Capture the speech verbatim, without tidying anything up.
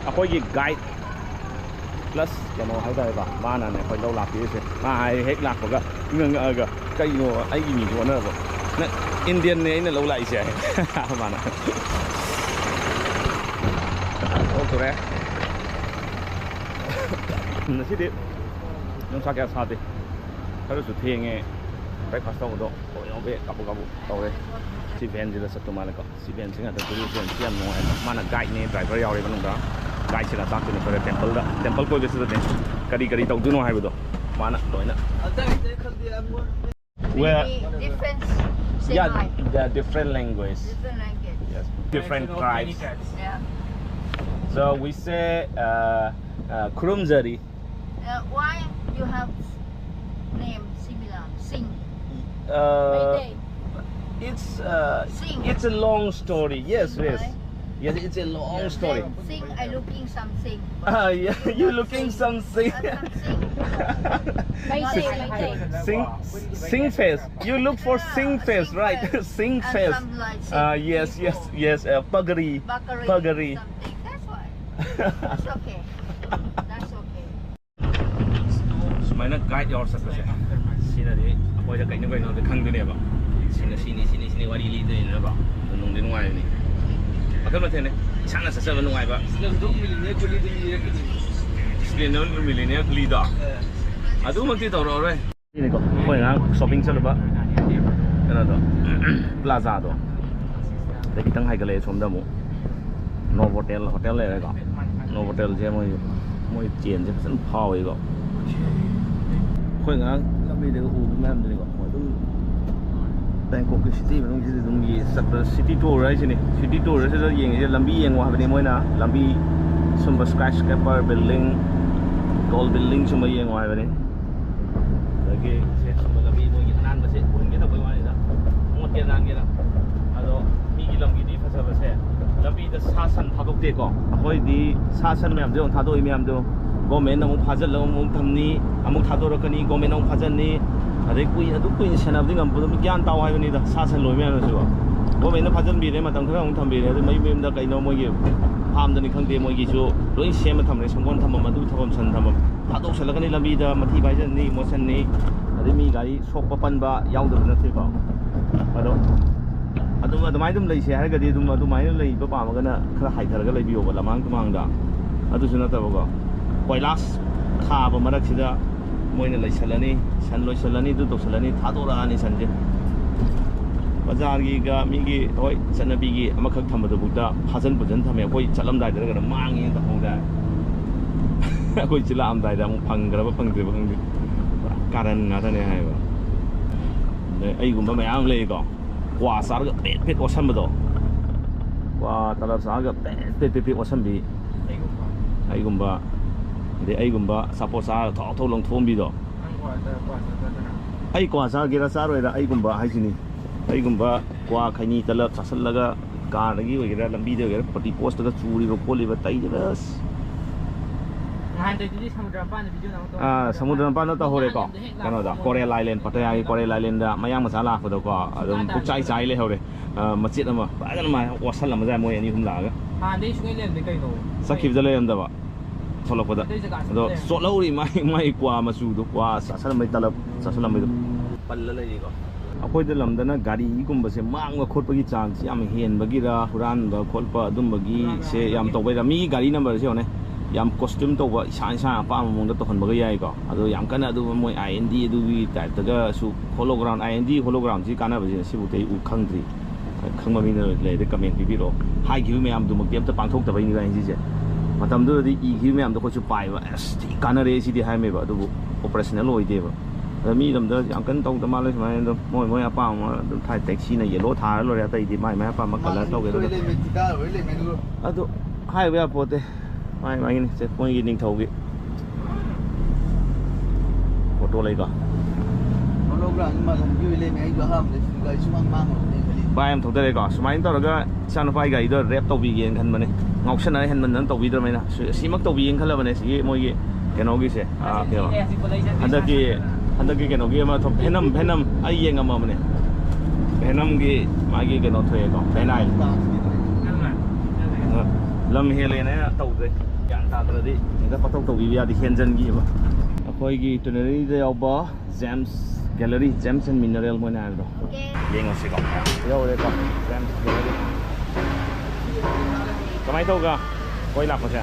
ꯑꯩꯈꯣꯏꯒꯤ guide plus ꯀꯩꯅꯣ ꯍꯥꯏꯇꯥꯔꯦꯀꯣ, ꯃꯥꯅꯅꯦ ꯑꯩꯈꯣꯏ ꯂꯧ ꯂꯥꯛꯄꯤꯔꯤꯁꯦ꯫ ꯃꯥ ꯍꯥꯏ ꯍꯦꯛ ꯂꯥꯛꯄꯒ ꯏꯉꯛ ꯉꯛꯑꯒ, "ꯀꯩꯅꯣ ꯑꯩꯒꯤ ꯃꯤꯡꯁꯦ ꯑꯣꯟꯅꯔꯕꯣ? ꯅꯪ ꯏꯟꯗꯤꯌꯟꯅꯦ ꯑꯩꯅ ꯂꯧ ꯂꯥꯛꯏꯁꯦ?" ꯍꯥꯏ ꯃꯥꯅ꯫ ꯊꯣꯛꯇꯣꯔꯦ꯫ ꯉꯁꯤꯗꯤ ꯅꯨꯡꯁꯥ ꯀꯌꯥ ꯁꯥꯗꯦ, ꯈꯔꯁꯨ ꯊꯦꯡꯉꯦ꯫ ꯕ꯭ꯔꯦꯛꯐꯥꯁ ꯇꯧꯕꯗꯣ ꯍꯣꯕꯦ ꯍꯣꯕꯦ ꯀꯥꯕꯨ ꯀꯥꯕꯨ ꯇꯧꯔꯦ꯫ ꯁꯤ ꯚꯦꯟꯁꯤꯗ ꯆꯠꯇꯧ ꯃꯥꯜꯂꯦꯀꯣ꯫ ꯁꯤ ꯚꯦꯟꯁꯤ ꯉꯥꯛꯇ ꯇꯨꯔꯤꯁ ꯚꯦꯟꯁꯤ ꯌꯥꯝ ꯅꯨꯡꯉꯥꯏꯕ꯫ ꯃꯥꯅ ꯒꯥꯏꯗꯅꯦ, ꯗ꯭ꯔꯥꯏꯚꯔ ꯌꯥꯎꯔꯦ ꯃꯅꯨꯡꯗ꯫ ꯒꯥꯏꯗꯁꯤꯅ ꯇꯥꯛꯇꯣꯏꯅꯦ ꯑꯩꯈꯣꯏꯗ ꯇꯦꯝꯄꯜꯗ, ꯇꯦꯝꯄꯜ ꯀꯣꯏꯕꯁꯤꯗꯅꯦ ꯀꯔꯤ ꯀꯔꯤ ꯇꯧꯗꯣꯏꯅꯣ ꯍꯥꯏꯕꯗꯣ ꯃꯥꯅ ꯂꯣꯏꯅ꯫ Where? Maybe different. Yeah, the different language. Different language. Yes, different tribes. Yeah. So we say, uh, uh, ꯈꯨꯔꯨꯝꯖꯔꯤ. Uh, why you have name similar? Singh. Uh, Meitei. It's, uh, Singh. It's a long story. Yes, Singh, yes. Right? Yes, it's a long story. Singh, I looking something. Ah, yeah, you looking something. Something. Meitei, Meitei. Singh, Singh face. You look for Singh face, right? Singh face. Ah, yes, yes, yes. Uh, pagari. Pagari. Pagari. Something. That's why. That's okay. That's okay. ꯁꯨꯃꯥꯏꯅ guide ꯌꯥꯎꯔ ꯆꯠꯄꯁꯦ, ꯁꯤꯅꯗꯤ ꯑꯩꯈꯣꯏꯗ ꯀꯩꯅꯣ ꯀꯩꯅꯣꯗꯤ ꯈꯪꯗꯣꯏꯅꯦꯕ꯫ ꯁꯤꯅ ꯁꯤꯅꯤ, ꯁꯤꯅꯤ, ꯁꯤꯅꯤ ꯋꯥꯔꯤ ꯂꯤꯗꯣꯏꯅꯦꯕ꯫ ꯑꯗꯨ ꯅꯨꯡꯗꯤ ꯅꯨꯡꯉꯥꯏꯕꯅꯤ꯫ ꯃꯈꯜ ꯃꯊꯦꯜꯅꯤ꯫ ꯏꯁꯥꯅ ꯆꯠꯆꯕ ꯅꯨꯡꯉꯥꯏꯕ꯫ ꯁꯤꯗ ꯑꯗꯨꯝ ꯃꯤꯂꯤꯅꯤꯌꯔ ꯀꯨꯂꯤꯗꯨ ꯂꯤꯔꯛꯀꯗꯣꯏꯅꯤ꯫ ꯁꯤꯗ ꯑꯗꯨꯝ ꯃꯤꯂꯤꯅꯤꯌꯔ ꯀꯨꯂꯤꯗꯣ꯫ ꯑꯦ꯫ ꯑꯗꯨꯃꯛꯇꯤ ꯇꯧꯔꯛꯑꯔꯣꯏ꯫ ꯁꯤꯅꯤꯀꯣ, ꯑꯩꯈꯣꯏ ꯉꯔꯥꯡ ꯁꯣꯞꯄꯤꯡ ꯆꯠꯂꯨꯕ ꯀꯩꯅꯣꯗꯣ, ꯄ꯭ꯂꯥꯖꯥꯗꯣ꯫ ꯑꯗꯩ ꯈꯤꯇꯪ ꯍꯥꯏꯒꯠꯂꯛꯑꯦ ꯁꯣꯝꯗ ꯑꯃꯨꯛ ꯅꯣꯚꯣꯇꯦꯜ ꯍꯣꯇꯦꯜ ꯂꯩꯔꯦꯀꯣ꯫ ꯅꯣꯚꯣꯇꯦꯜꯁꯦ ꯃꯣꯏ, ꯃꯣꯏ ꯆꯦꯟꯁꯦ ꯐꯖꯅ ꯐꯥꯎꯋꯦꯀꯣ꯫ ꯑꯩꯈꯣꯏ ꯉꯔꯥꯡ ꯂꯝꯕꯤꯗꯒ ꯎꯕ ꯃꯌꯥꯝꯗꯨꯅꯤꯀꯣ꯫ ꯃꯣꯏ ꯑꯗꯨꯝ ꯕꯦꯡꯀꯣꯛꯀꯤ ꯁꯤꯇꯤ ꯃꯅꯨꯡꯁꯤꯗ ꯑꯗꯨꯝ ꯌꯦ-, ꯆꯠꯄ ꯁꯤꯇꯤ ꯇꯨꯔ ꯍꯥꯏꯁꯤꯅꯤ꯫ ꯁꯤꯇꯤ ꯇꯨꯔ ꯑꯁꯤꯗ ꯌꯦꯡꯉꯤꯁꯦ ꯂꯝꯕꯤ ꯌꯦꯡꯉꯣ ꯍꯥꯏꯕꯅꯤ ꯃꯣꯏꯅ꯫ ꯂꯝꯕꯤ ꯁꯨꯝꯕ skyscraper building, tall building ꯁꯨꯝꯕ ꯌꯦꯡꯉꯣ ꯍꯥꯏꯕꯅꯤ꯫ ꯑꯗꯒꯤ ꯁꯦ ꯁꯨꯝꯕ ꯂꯝꯕꯤ ꯃꯣꯏꯒꯤ ꯑꯅꯥꯟꯕꯁꯦ ꯎꯍꯟꯒꯦ ꯇꯧꯕꯩ ꯋꯥꯅꯤꯗ, ꯃꯣꯠꯀꯦ ꯅꯥꯟꯒꯦꯅ꯫ ꯑꯗꯣ ꯃꯤꯒꯤ ꯂꯝꯒꯤꯗꯤ ꯐꯖꯕꯁꯦ, ꯂꯝꯕꯤꯗ ꯁꯥ ꯁꯟ ꯊꯥꯗꯣꯛꯇꯦꯀꯣ꯫ ꯑꯩꯈꯣꯏꯗꯤ ꯁꯥ ꯁꯟ ꯃꯌꯥꯝꯗꯣ ꯌꯦꯡꯉꯣ, ꯊꯥꯗꯣꯛꯏ ꯃꯌꯥꯝꯗꯣ꯫ ꯒꯣꯔꯃꯦꯟꯅ ꯑꯃꯨꯛ ꯐꯥꯖꯤꯜꯂꯒ ꯑꯃꯨꯛ ꯊꯝꯅꯤ, ꯑꯃꯨꯛ ꯊꯥꯗꯣꯔꯛꯀꯅꯤ, ꯒꯣꯔꯃꯦꯟꯅ ꯑꯃꯨꯛ ꯐꯥꯖꯤꯟꯅꯤ꯫ ꯑꯗꯩ ꯀꯨꯏ-, ꯑꯗꯨ ꯀꯨꯏꯅ ꯁꯦꯟꯅꯕꯗꯤ ꯉꯝꯄꯣꯠꯇꯦ꯫ ꯒ꯭ꯌꯥꯟ ꯇꯥꯎ ꯍꯥꯏꯕꯅꯤꯗ, ꯁꯥ ꯁꯟ ꯂꯣꯏ ꯃꯌꯥꯝꯅꯁꯨ꯫ ꯒꯣꯔꯃꯦꯟꯅ ꯐꯥꯖꯤꯟꯕꯤꯔꯦ, ꯃꯇꯝ ꯈꯔ ꯑꯃꯨꯛ ꯊꯝꯕꯤꯔꯦ, ꯑꯗꯨ ꯃꯌꯨꯝ ꯃꯌꯨꯝꯗ ꯀꯩꯅꯣ ꯃꯣꯏꯒꯤ ꯐꯥꯝꯗꯅꯤ ꯈꯪꯗꯦ, ꯃꯣꯏꯒꯤꯁꯨ ꯂꯣꯏ ꯁꯦꯝꯃ ꯊꯝꯃꯦ꯫ ꯁꯪꯒꯣꯟ ꯊꯝꯐꯝ, ꯑꯗꯨ ꯊꯝꯐꯝ, ꯁꯟ ꯊꯝꯐꯝ꯫ ꯊꯥꯗꯣꯛꯁꯜꯂꯒꯅꯤ ꯂꯝꯕꯤꯗ, ꯃꯊꯤ ꯐꯥꯏꯖꯟꯅꯤ, ꯃꯣꯠꯁꯟꯅꯤ, ꯑꯗꯩ ꯃꯤ ꯒꯥꯔꯤ ꯁꯣꯛꯄ ꯄꯟꯕ ꯌꯥꯎꯗꯕ ꯅꯠꯇꯦꯀꯣ꯫ ꯑꯗꯣ ꯑꯗꯨꯝ ꯑꯗꯨꯃꯥꯏꯅ ꯑꯗꯨꯝ ꯂꯩꯁꯦ ꯍꯥꯏꯔꯒꯗꯤ, ꯑꯗꯨꯝ ꯑꯗꯨꯃꯥꯏꯅ ꯂꯩꯕ ꯄꯥꯝꯃꯒꯅ ꯈꯔ ꯍꯥꯏꯊꯔꯒ ꯂꯩꯕꯤꯌꯣꯕ, ꯂꯃꯥꯡ ꯇꯨꯃꯥꯡꯗ꯫ ꯑꯗꯨꯁꯨ ꯅꯠꯇꯕꯀꯣ, ꯀꯣꯏꯂꯥꯁ ꯊꯥꯕ ꯃꯔꯛꯁꯤꯗ ꯃꯣꯏꯅ ꯂꯩꯁꯜꯂꯅꯤ, ꯁꯟ ꯂꯣꯏꯁꯜꯂꯅꯤ, ꯑꯗꯨ ꯇꯧꯁꯜꯂꯅꯤ, ꯊꯥꯗꯣꯔꯛꯑꯅꯤ ꯁꯟꯁꯦ꯫ ꯕꯖꯥꯔꯒꯤꯒ ꯃꯤꯒꯤ, ꯍꯣꯏ, ꯆꯠꯅꯕꯤꯒꯤ ꯑꯃꯈꯛ ꯊꯝꯕꯗꯨꯕꯨꯛꯇ ꯐꯥꯖꯟ ꯄꯨꯖꯟ ꯊꯝꯃꯦ꯫ ꯑꯩꯈꯣꯏ ꯆꯠꯂꯝꯗꯥꯏꯗꯅ ꯀꯩꯅꯣ ꯃꯥꯡꯉꯦꯅ ꯇꯧꯍꯧꯗꯥꯏ? ꯑꯩꯈꯣꯏ ꯆꯤꯜꯂꯛꯑꯝꯗꯥꯏꯗ ꯑꯃꯨꯛ ꯐꯪꯈ꯭ꯔꯕ ꯐꯪꯗ꯭ꯔꯤꯕ ꯈꯪꯗꯦ꯫ ꯄꯨꯔꯥ ꯀꯥꯔꯟ ꯉꯥꯛꯇꯅꯦ ꯍꯥꯏꯕ꯫ ꯑꯗꯩ ꯑꯩꯒꯨꯝꯕ ꯃꯌꯥꯝ ꯑꯃ ꯂꯩꯀꯣ, ꯀ꯭ꯋꯥ ꯆꯥꯔꯒ ꯄꯦꯠ ꯄꯦꯠ ꯑꯣꯠꯁꯟꯕꯗꯣ, ꯀ꯭ꯋꯥ ꯇꯂꯞ ꯆꯥꯔꯒ ꯄꯦꯠ ꯄꯦꯠ ꯄꯦꯠ ꯄꯦꯠ ꯑꯣꯠꯁꯟꯕꯤ꯫ ꯑꯩꯒꯨꯝꯕ꯫ ꯑꯗꯩ ꯑꯩꯒꯨꯝꯕ ꯑꯆꯥꯄꯣꯠ ꯆꯥꯔꯒ ꯊꯥꯎ ꯊꯥꯎ ꯂꯪꯊꯣꯛꯑꯝꯕꯤꯗꯣ꯫ ꯅꯪ ꯀ꯭ꯋꯥ ꯆꯥ-, ꯀ꯭ꯋꯥ ꯆꯥꯗꯅ? ꯑꯩ ꯀ꯭ꯋꯥ ꯆꯥꯒꯦꯔꯥ ꯆꯥꯔꯣꯏꯔꯥ, ꯑꯩꯒꯨꯝꯕ ꯍꯥꯏꯁꯤꯅꯤ꯫ ꯑꯩꯒꯨꯝꯕ ꯀ꯭ꯋꯥ ꯈꯩꯅꯤ ꯇꯂꯞ ꯆꯥꯁꯜꯂꯒ ꯀꯥꯔꯗꯒꯤ ꯑꯣꯏꯒꯦꯔꯥ, ꯂꯝꯕꯤꯗ ꯑꯣꯏꯒꯦꯔꯥ, ꯐꯣꯔꯇꯤ ꯄꯣꯁꯇꯒ ꯆꯨꯔꯤꯕ ꯈꯣꯠꯂꯤꯕ ꯇꯩꯗꯅ ꯑꯁ꯫ ꯅꯍꯥꯟꯗꯩꯗꯨꯗꯤ ꯁꯃꯨꯗ꯭ꯔ ꯃꯄꯥꯟꯗ ꯚꯤꯗꯤꯑꯣ ꯅꯪ ꯇꯧ-, ꯑꯥ, ꯁꯃꯨꯗ꯭ꯔ ꯃꯄꯥꯟꯗ ꯇꯧꯍꯧꯔꯦꯀꯣ꯫ ꯃꯄꯥꯟ ꯂꯝꯗ ꯍꯦꯛ ꯂꯥꯛꯄ ꯀꯩꯅꯣꯗ, ꯃꯑꯣꯡꯗ꯫ ꯀꯣꯔꯦꯜ ꯑꯥꯏꯂꯦꯟ, ꯄꯇꯌꯥꯒꯤ ꯀꯣꯔꯦꯜ ꯑꯥꯏꯂꯦꯟꯗ ꯃꯌꯥꯡ ꯃꯆꯥ ꯂꯥꯛꯄꯗꯀꯣ, ꯑꯗꯨꯝ ꯄꯨꯛꯆꯥꯏ ꯆꯥꯏ ꯂꯩꯍꯧꯔꯦ꯫ ꯑꯥ, ꯃꯆꯦꯠ ꯑꯃ ꯐꯖꯅ ꯃꯥ ꯋꯥꯁꯜꯂꯝꯃꯖꯥꯠ, ꯃꯣꯏ ꯑꯅꯤ ꯑꯍꯨꯝ ꯂꯥꯛꯑꯒ꯫ ꯍꯥꯟꯅꯗꯩ ꯁꯨꯡꯂꯩ ꯂꯩꯔꯝꯗꯦ ꯀꯩꯅꯣ? ꯆꯠꯈꯤꯕꯗ ꯂꯩꯔꯝꯗꯕ꯫ ꯊꯣꯛꯂꯛꯄꯗ꯫ ꯑꯇꯩ ꯖꯒꯥꯁꯨ ꯑꯗꯣ ꯂꯩꯔꯝꯃꯦ꯫ ꯆꯣꯠꯍꯧꯔꯤ ꯃꯥꯏ, ꯃꯥꯏ ꯀ꯭ꯋꯥ ꯃꯆꯨꯗꯣ, ꯀ꯭ꯋꯥ ꯆꯥꯁꯜꯂꯝꯕꯩ, ꯇꯂꯞ ꯆꯥꯁꯜꯂꯝꯕꯩꯗꯣ ꯄꯜꯂ ꯂꯩꯔꯤꯀꯣ꯫ ꯑꯩꯈꯣꯏꯗ ꯂꯝꯗꯅ ꯒꯥꯔꯤꯒꯨꯝꯕꯁꯦ ꯃꯥꯡꯕ ꯈꯣꯠꯄꯒꯤ ꯆꯥꯡꯁꯦ ꯌꯥꯝ ꯍꯦꯟꯕꯒꯤꯔ, ꯍꯨꯔꯥꯟꯕ ꯈꯣꯠꯄ ꯑꯗꯨꯝꯕꯒꯤꯁꯦ ꯌꯥꯝ ꯇꯧꯕꯩꯔ? ꯃꯤꯒꯤ ꯒꯥꯔꯤ ꯅꯝꯕꯔꯁꯦ ꯌꯦꯡꯉꯣꯅꯦ, ꯌꯥꯝ ꯀꯣꯁꯇ꯭ꯌꯨꯝ ꯇꯧꯕ, ꯏꯁꯥ ꯏꯁꯥ ꯑꯄꯥꯝꯕ ꯃꯑꯣꯡꯗ ꯇꯧꯍꯟꯕꯒ ꯌꯥꯏꯀꯣ꯫ ꯑꯗꯣ ꯌꯥꯝ ꯀꯟꯅ ꯑꯗꯨꯝꯕ ꯃꯣꯏ ꯑꯥꯏ ꯑꯦꯟ ꯗꯤ ꯑꯗꯨꯒꯤ ꯇꯥꯏꯞꯇꯒꯁꯨ ꯍꯣꯂꯣꯒ꯭ꯔꯥꯎꯟ, ꯑꯥꯏ ꯑꯦꯟ ꯗꯤ ꯍꯣꯂꯣꯒ꯭ꯔꯥꯎꯟꯁꯤ ꯀꯥꯟꯅꯕꯁꯦ ꯁꯤꯕꯨꯛꯇꯤ ꯑꯩ ꯎ ꯈꯪꯗ꯭ꯔꯤ꯫ ꯈꯪꯕ ꯃꯤꯅ ꯂꯩꯔꯗꯤ ꯀꯃꯦꯟ ꯄꯤꯕꯤꯔꯛꯑꯣ꯫ ꯍꯥꯏꯈꯤꯕ ꯃꯌꯥꯝꯗꯨꯃꯛꯇꯤ ꯑꯝꯇ ꯄꯥꯡꯊꯣꯛꯇꯕꯩꯅꯤ ꯚꯥꯏ ꯁꯤꯁꯦ꯫ ꯃꯇꯝꯗꯨꯗꯗꯤ ꯏꯈꯤꯕ ꯃꯌꯥꯝꯗꯣ ꯑꯩꯈꯣꯏꯁꯨ ꯄꯥꯏꯕ, "ꯑꯁ ꯊꯤ ꯀꯥꯟꯅꯔꯦ ꯁꯤꯗꯤ" ꯍꯥꯏꯔꯝꯃꯦꯕ꯫ ꯑꯗꯨꯕꯨ ꯑꯣꯄꯔꯦꯁꯅꯦꯜ ꯑꯣꯏꯗꯦꯕ꯫ ꯑꯗ ꯃꯤ ꯂꯝꯗ ꯌꯥꯝ ꯀꯟꯅ ꯇꯧꯗ ꯃꯥꯜꯂꯦ ꯁꯨꯃꯥꯏꯅ꯫ ꯑꯗꯨꯝ ꯃꯣꯏ ꯃꯣꯏ ꯑꯄꯥꯝꯕ ꯑꯗꯨꯝ ꯊꯥꯏ, ꯇꯦꯛꯁꯤꯅ ꯌꯦꯜꯂꯣ ꯊꯥꯔ ꯂꯣꯏꯔꯦ, ꯑꯇꯩꯗꯤ ꯃꯥꯏ ꯃꯥꯏ ꯑꯄꯥꯝꯕ ꯀꯂꯔ ꯇꯧꯒꯦꯔꯥ ꯑꯗꯨꯝ꯫ ꯑꯗꯨ ꯍꯥꯏꯕ ꯌꯥꯄꯣꯠꯇꯦ꯫ ꯃꯥꯏ ꯃꯥꯏꯒꯤꯅꯤ꯫ ꯁꯦ, ꯃꯣꯏꯒꯤ ꯅꯤꯡꯊꯧꯒꯤ ꯐꯣꯇꯣ ꯂꯩꯀꯣ꯫ ꯍꯣꯂꯣꯒ꯭ꯔꯥꯝꯒꯤ ꯃꯥꯂꯪꯒꯤ ꯑꯣꯏ ꯂꯩꯔꯝꯃꯦ꯫ ꯑꯩꯁꯨ ꯑꯍꯥꯟꯕꯗ ꯁꯤꯗꯤ ꯒꯥꯔꯤ ꯁꯨꯃꯥꯡ ꯃꯥꯡꯉꯕꯅꯦ ꯈꯜꯂꯤ꯫ ꯚꯥꯏ ꯑꯃ ꯊꯧꯗꯔꯦꯀꯣ꯫ ꯁꯨꯃꯥꯏꯅ ꯇꯧꯔꯒ ꯏꯆꯥꯅꯨꯄꯥꯒꯤ ꯒꯥꯔꯤꯗꯣ ꯔꯦꯞ ꯇꯧꯕꯤꯒꯦꯅ ꯈꯟꯕꯅꯦ꯫ ꯉꯥꯎꯁꯟꯅꯔ ꯍꯦꯟꯃꯟꯗꯅ ꯇꯧꯕꯤꯗ꯭ꯔꯕꯅꯤꯅ꯫ ꯁꯤ-, ꯁꯤꯃꯛ ꯇꯧꯕꯤꯒꯦꯅ ꯈꯜꯂꯕꯅꯦ꯫ ꯁꯤꯒꯤ ꯃꯣꯏꯒꯤ ꯀꯩꯅꯣꯒꯤꯁꯦ, ꯑꯥ, ꯀꯩꯅꯣ, ꯍꯟꯗꯛꯀꯤ, ꯍꯟꯗꯛꯀꯤ ꯀꯩꯅꯣꯒꯤ ꯑꯃ ꯊꯣꯛ-, ꯚꯦꯅꯝ, ꯚꯦꯅꯝ ꯑꯩ ꯌꯦꯡꯉꯝꯃꯕꯅꯦ꯫ ꯚꯦꯅꯝꯒꯤ ꯃꯥꯒꯤ ꯀꯩꯅꯣ ꯊꯣꯛꯑꯦꯀꯣ, ꯚꯦꯅꯥꯏꯜ꯫ ꯑꯗꯣ ꯂꯝ ꯍꯦꯜꯂꯦꯅ ꯇꯧꯗ꯭ꯔꯦ꯫ ꯒ꯭ꯌꯥꯟ ꯇꯥꯗ꯭ꯔꯗꯤ ꯍꯦꯛꯇ ꯄꯪꯇꯧ ꯇꯧꯕꯤꯕ ꯌꯥꯗꯦ, ꯍꯦꯟꯖꯟꯈꯤꯕ꯫ ꯑꯩꯈꯣꯏꯒꯤ ꯏꯇꯤꯅꯔꯤꯗ ꯌꯥꯎꯕ Gems Gallery, Gems and Mineral ꯃꯣꯏꯅ ꯍꯥꯏꯕꯗꯣ꯫ ꯌꯦꯡꯉꯨꯁꯤꯀꯣ꯫ ꯌꯧꯔꯦꯀꯣ, Gems Gallery꯫ ꯀꯃꯥꯏꯅ ꯇꯧꯒ ꯀꯣꯏ ꯂꯥꯛꯄꯁꯦ?